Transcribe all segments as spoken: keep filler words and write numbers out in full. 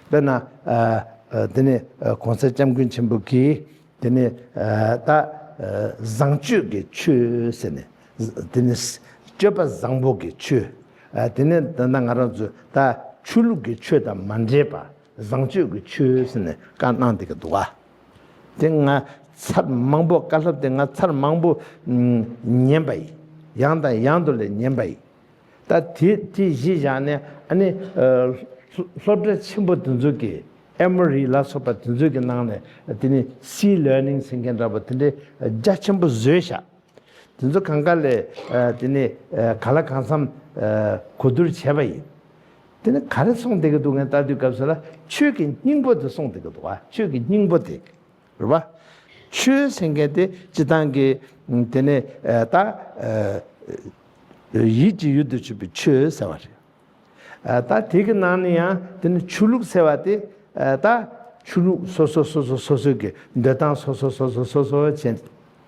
དཔེར་ན། ཨ། ཨ། དེ་ནས། ཨ། གོང་ས་སྐྱབས་མགོན་ཆེན་པོ་གིས། དེ་ནས། ཨ། ད། ཨ། བཟང་སྤྱོད་ཀྱི་ཆོས་ཟེར་ནས། དེ་ནས་སྤྱོད་པ་བཟང་པོ་གི་ཆོས། ཨ། དེ་ནས་ད་ལྟ་ང་རང་ཚོ་ད་ཆོས་ལུགས་ཀྱི་ཆོས་དང་མ་འདྲེས་པ་བཟང་སྤྱོད་ཀྱི་ཆོས་ཟེར་ནས་བཀའ་གནང་བསྡད་ཀྱི་འདུག་ག། དེ་ང་ཚར་མང་པོ། བཀའ་སློབ་དེ་ང་ཚར་མང་པོ་ཉན་པ་ཡིན། ཡང་དང་ཡང་དུ་ལས་ཉན་པ་ཡིན། ད་དེ་དེ་གཞི་བཞག་ནས། ཨ་ནི། ཨ། སློབ་གྲྭ་ཆེན་པོ་དེ་ཚོ་གི་ཨེ་མོ་རི་ལ་སོགས་པ་དེ་ཚོ་གི་ནང་ནས། དེ་ནི་སི་ལར་ནིང་ཟེར་མཁན་འདྲ་པོ་དེ་འདྲའི་རྒྱ་ཆེན་པོ་བཟོས་ཤག། དེ་ཚོ་གང་ག་ལས། ཨ། དེ་ནི། ཨ། ག་ལ་གང་འཚམ། ཨ། གོ་བསྡུར་བྱས་པ་ཡིན། དེ་ནི་ག་རེ་གསུངས་བསྡད་ཀྱི་འདུག་ངས་ལྟ་དུས་སྐབས་སུ་ལ། ཆོས་ཀྱི་སྙིང་པོ་དེ་གསུངས་བསྡད་ཀྱི་འདུག་ག། ཆོས་ཀྱི་སྙིང་པོ་དེ། རེད་པ། ཆོས་ཟེར་མཁན་དེ་སྤྱིར་བཏང་གི། དེ་ནས། ཨ། ད། ཨ། ཡིད་ཀྱི་ཡུལ་དུ་གྱུར་པའི་ཆོས་ཟེར་བ་རེད། ཨ། ད་དེ་གི་ནང་ནས་ཡང་དེ་ནི་ཆོས་ལུགས་ཟེར་བ་དེ། ཨ། ད་ཆོས་ལུགས་སོ་སོ་སོ་སོ་སོ་སོ་གི་འདོད་སྟངས་སོ་སོ་སོ་སོ་སོ་སོ་བྱས།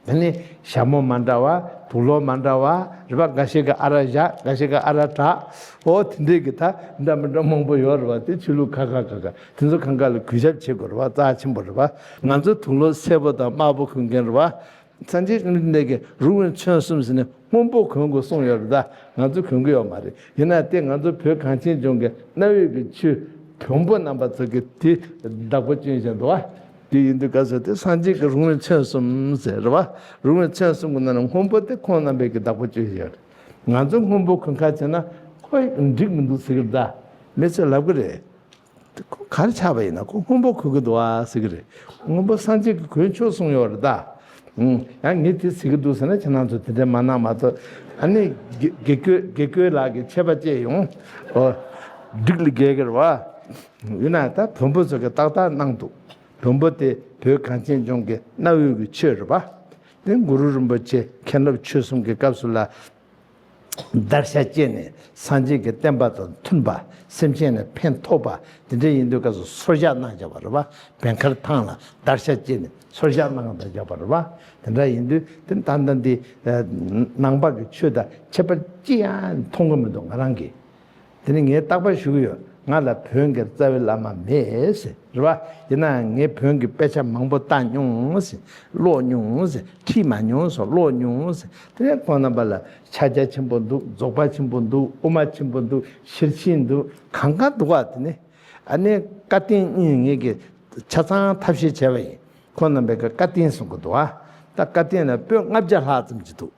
དེ་ནི་ཞྭ་མོ་མ་འདྲ་བ། དུག་ལོག་མ་འདྲ་བ། རེད་པ། འགའ་ཞིག་གིས་ཨ་རག་བཞག། འགའ་ཞིག་གིས་ཨ་རག་གྲགས། འོ། དེ་འདྲའི་གི་ད་འདྲ་མི་འདྲ་མང་པོ་ཡོད་རེད་པ། དེ་ཆོས་ལུགས་ཁ་ཁ་ཁ་ཁ་དེ་ཚོ་གང་ག་ལ་གུས་ཞབས་བྱེད་དགོས་རེད་པ། རྩ་ཆེན་པོ་རེད་པ། ང་ཚོ་དུག་ལོག་སེར་པོ་དང་དམར་པོ་གོན་མཁན་རེད་པ། སངས་རྒྱས་བཅོམ་ལྡན་འདས་ཀྱིས་རུ་ངན་ཚོན་གསུམ་ཟེར་ནས་སྔོན་པོ་གོན་དགོས་གསུངས་ཡོད་རེད། ད་ང་ཚོ་གོན་གི་ཡོད་མ་རེད། ཡིན་ན་དེ་ང་ཚོ་བོད་གངས་ཅན་ལྗོངས་ཀྱི་གནའ་བོའི་གི་ཆོས། བོན་པོ་རྣམ་པ་ཚོ་གིས་དེ་བདག་པོ་བསྐྱོན་བཞིན་འདུག་པ། དེ་ཡིན་དུས་སྐབས་སུ་དེ་སངས་རྒྱས་ཀྱི་རུ་ངན་ཚོན་གསུམ་ཟེར་རེད་པ། རུ་ངན་ཚོན་གསུམ་གྱི་ནང་ནས་སྔོན་པོ་དེ་ཁོང་རྣམ་པས་ཀྱིས་བདག་པོ་བསྐྱོན་བཞིན་ཡོད་རེད། ང་ཚོ་སྔོན་པོ་གོན་ཁ་བྱས་ན་ཁོ་འགྲིག་མི་འདུག་ཟེར་གི་རེད། ད་མི་ཚོས་ལབ་གི་རེད། ཁོ་ག་རེ་ཆགས་པ་ཡིན་ན། ཁོ་སྔོན་པོ་གོན་གི་འདུག་པ་ཟེར་གི་རེད། སྔོན་པོ་སངས་རྒྱས་ཀྱིས་གོན་ཆོག་གསུངས་ཡོད་རེད་ད། ཨུམ། ཡང་ངས་དེ་ཟེར་གི་འདུག་ཟེར་ན་ཁྱེད་རང་ཚོ་དེ་འདྲ་མ་གནང་མ་གཏོགས། ཨ་ནི་དགེ་དགེ་བསྐོས་དགེ་བསྐོས་ལགས་ཀྱིས་ཆད་པ་བཅད་ཡོང་། ཨོ། འགྲིག་ལ་རྒྱལ་གི་རེད་པ། ཡིན་ན་ད་བོན་པོ་ཚོ་གིས་ཏག་ཏག་གནང་འདུག། བོན་པོ་དེ་བོད་གངས་ཅན་ལྗོངས་ཀྱི་གནའ་བོའི་གི་ཆོས་རེད་པ། དེ་གུ་རུ་རིན་པོ་ཆེ་མཁན་སློབ་ཆོས་གསུམ་གྱི་སྐབས་སུ་ལ། བརྡར་ཤ་བཅད་ནས་སངས་རྒྱས་ཀྱི་བསྟན་པ་དང་མཐུན་པ། སེམས་ཅན་ལ་ཕན་ཐོགས་པ་དེ་འདྲ་ཡིན་དུས་སྐབས་སུ་སོར་བཞག་གནང་བཞག་པ་རེད་པ། བན་དཀར་ཐང་ལ་བརྡར་ཤ་བཅད་ནས་སོར་བཞག་གནང་བཞག་པ་རེད་པ། དེ་འདྲ་ཡིན་དུས་དེ་ད་ལྟ་འདི། ཨ། ནང་པ་གི་ཆོས་དང་ཁྱད་པར་ཅི་ཡང་མཐོང་གི་མི་འདུག་ང་རང་གིས། དེ་ནི་ངས་རྟག་པར་ཞུ་གི་ཡོད། ང་ལ་བོན་གྱི་རྩ་བའི་བླ་མ་མེད་ཟེར། རེད་པ། ཡིན་ནའང་ངས་བོན་གྱི་དཔེ་ཆ་མང་པོ་བལྟ་མྱོང་ཟེར། ཀློག་མྱོང་ཟེར། ཁྲིད་མ་མྱོང་ཟེར། ཀློག་མྱོང་ཟེར། དེ་ནས་ཁོང་རྣམ་པ་ལ་ཕྱག་རྒྱ་ཆེན་པོ་འདུག། རྫོགས་པ་ཆེན་པོ་འདུག། དབུ་མ་ཆེན་པོ་འདུག། ཤེར་ཕྱིན་འདུག། གང་ག་འདུག་པ། དེ་ནས་ཨ་ནི་བཀའ་བསྟན་གཉིས་ངེད་ཀྱིས་ཆ་ཚང་ཐབས་ཤེས་བྱས་པ་ཡིན། ཁོང་རྣམ་པས་ཀྱིས་བཀའ་བསྟན་གསུང་གི་འདུག་པ། ད་བཀའ་བསྟན་ལ་པོད་ལྔ་བརྒྱ་ལྷག་ཙམ་ཅིག་འདུག།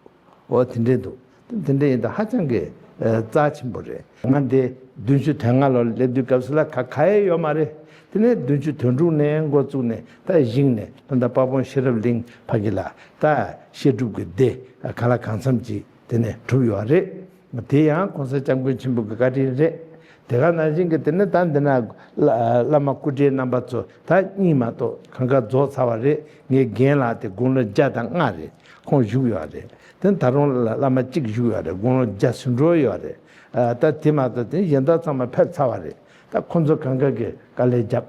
འོ། དེ་འདྲས་འདུག། དེ་འདྲས་ཡིན་དུས་ཧ་ཅང་གི། ཨ། རྩ་ཆེན་པོ་རེད། ང་འདི་བདུན་ཅུ་དོན་ལྔ་ལོར་སླེབས་དུས་སྐབས་སུ་ལ་ག་ག་ཡེ་ཡོད་མ་རེད། དེ་ནས་བདུན་ཅུ་དོན་དྲུག་ནས་འགོ་བཙུགས་ནས་ད་གཞུང་ནས་ད་ལྟ་དཔལ་སྤུངས་ཤེས་རབ་གླིང་ཕ་གི་ལ་ད་བཤད་སྒྲུབ་ཀྱི་སྡེ་ག་ལ་གང་འཚམ་ཅིག་དེ་ནས་གྲུབ་ཡོད་རེད། དེ་ཡང་གོང་ས་སྐྱབས་མགོན་ཆེན་པོ་གི་བཀའ་དྲིན་རེད། དེ་ག་ནང་བཞིན་གྱི་དེ་ནས་ད་འདི་ན་བླ་བླ་མ་སྐུ་བགྲེས་རྣམ་པ་ཚོ་ད་གཉིས་མ་གཏོགས་གང་ག་རྫོགས་ཚར་བ་རེད། ངའི་རྒན་ལགས་དེ་དགུང་ལོ་བརྒྱ་དང་ལྔ་རེད། ཁོང་བཞུགས་ཡོད་རེད། དེ་ད་རུང་བླ་བླ་མ་གཅིག་བཞུགས་ཡོད་རེད། དགུང་ལོ་བརྒྱ་ཟིན་འགྲོ་ཡོད་རེད། ཨ། ད་དེ་མ་གཏོགས་དེ་གཞན་དག་ཚང་མ་ཕེབས་ཚར་བ་རེད། ད་ཁོང་ཚོ་གང་ག་གིས་དཀའ་ལས་བརྒྱབ།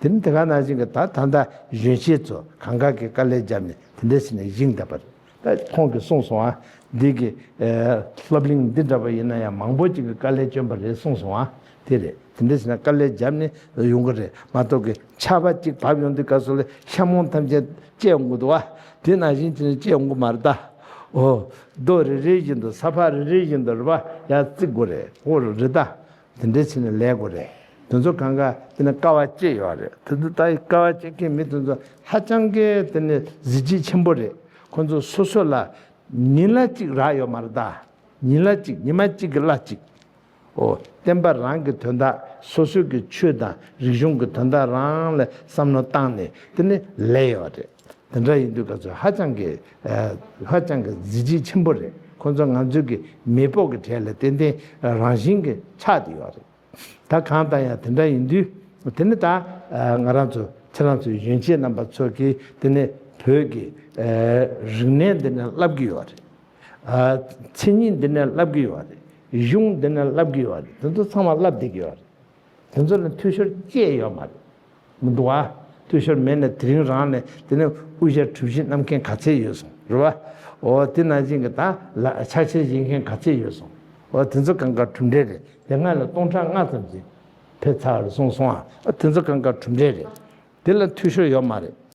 དེ་ནི་དེ་ག་ནང་བཞིན་གྱི་ད་ད་ལྟ་གཞོན་སྐྱེས་ཚོ་གང་ག་གིས་དཀའ་ལས་བརྒྱབ་ནས་དེ་འདྲ་བྱས་ནས་བཞེངས་བསྡད་པ་རེད། ད་ཁོང་གིས་གསུངས་སོང་ཨ། འདི་གི། ཨ། སློབ་གླིང་འདི་འདྲ་པོ་ཡིན་ན་ཡང་མང་པོ་ཅིག་གིས་དཀའ་ལས་བསྐྱོན་པ་རེད་གསུངས་སོང་ཨ། དེ་རེད། དེ་འདྲ་བྱས་ན་དཀའ་ལས་བརྒྱབ་ནས་ཡོང་གི་རེད་མ་གཏོགས་གི། ཆར་པ་གཅིག་བབས་ཡོང་དུས་སྐབས་སུ་ལ་ཤ་མོང་ཐམས་ཅད་བཅད་ཡོང་གི་འདུག་པ། དེ་ནང་བཞིན་བྱས་ནས་བཅད་ཡོང་གི་མ་རེད་ད། འོ། རྡོ་རེ་རེ་བཞིན་དུ། ས་ཕག་རེ་རེ་བཞིན་དུ་རེད་པ། ཡར་བརྩིགས་དགོས་རེད། འོ། རེད་ད། དེ་འདྲ་བྱས་ནས་ལས་དགོས་རེད། དེ་ཚོ་གང་ག་དེ་ནས་དཀའ་བ་སྤྱད་ཡོད་རེད། དེ་ཚོ་ད་དཀའ་བ་སྤྱད་མཁན་མི་དེ་ཚོ་ཧ་ཅང་གི་དེ་ནས་གཟི་བརྗིད་ཆེན་པོ་རེད། ཁོ་ཚོ་སོ་སོ་ལ་ཉིན་གླ་གཅིག་རག་ཡོད་མ་རེད་ད། ཉིན་གླ་གཅིག། ཉི་མ་གཅིག་གི་གླ་གཅིག། འོ། བསྟན་པ་རང་གི་དོན་དག། སོ་སོའི་གི་ཆོས་དང་རིག་གཞུང་གི་དོན་དག་རང་ལ་བསམ་བློ་བཏང་ནས་དེ་ནས་ལས་ཡོད་རེད། དེ་འདྲ་ཡིན་དུས་སྐབས་སུ་ཧ་ཅང་གི། ཨ། ཧ་ཅང་གི་གཟི་བརྗིད་ཆེན་པོ་རེད། ཁོ་ཚོ་ང་ཚོའི་གི་མེས་པོ་གི་གྲས་ལ་ཏན་ཏན་རང་བཞིན་གྱི་ཆགས་བསྡད་ཡོད་རེད། ད་གང་ལྟར་ཡང་དེ་འདྲ་ཡིན་དུས། དེ་ནི་ད། ཨ། ང་རང་ཚོ་ཁྱེད་རང་ཚོའི་གཞོན་སྐྱེས་རྣམ་པ་ཚོ་གིས་དེ་ནས་བོད་ཀྱི། ཨ། རིག་གནས་འདི་ནས་བསླབ་ཀྱི་ཡོད་རེད། ཨ། མཚན་ཉིད་འདི་ནས་བསླབ་ཀྱི་ཡོད་རེད། གཞུང་འདི་ནས་བསླབ་ཀྱི་ཡོད་རེད། དེ་ཚོ་ཚང་མ་བསླབ་བསྡད་ཀྱི་ཡོད་རེད། དེ་ཚོ་ལ་འཐུས་ཤོར་ཅི་ཡང་ཡོད་མ་རེད། མི་འདུག་ཨ། འཐུས་ཤོར་མེད་ན་དེ་རིང་རང་ནས་དེ་ནས་དབུ་ཞྭ་གྲུ་བཞི་བསྣམས་མཁན་ག་ཚད་ཡོད་སོང་རེད་བ། འོ། དེ་ནང་བཞིན་གྱི་ད་ལ་ཕྱག་འཁྱེར་བཞེས་མཁན་ག་ཚད་ཡོད་སོང་། འོ། དེ་ཚོ་གང་ག་གྲུབ་འབྲས་རེད། དེ་སྔ་ལ་སྟོང་ཕྲག་ལྔ་ཙམ་ཅིག། ཕེབས་ཚར་རེད་གསུངས་སོང་ཨ། ཨ་དེ་ཚོ་གང་ག་གྲུབ་འབྲས་རེད། དེ་ལ་འཐུས་ཤོར་ཡོད་མ་རེད།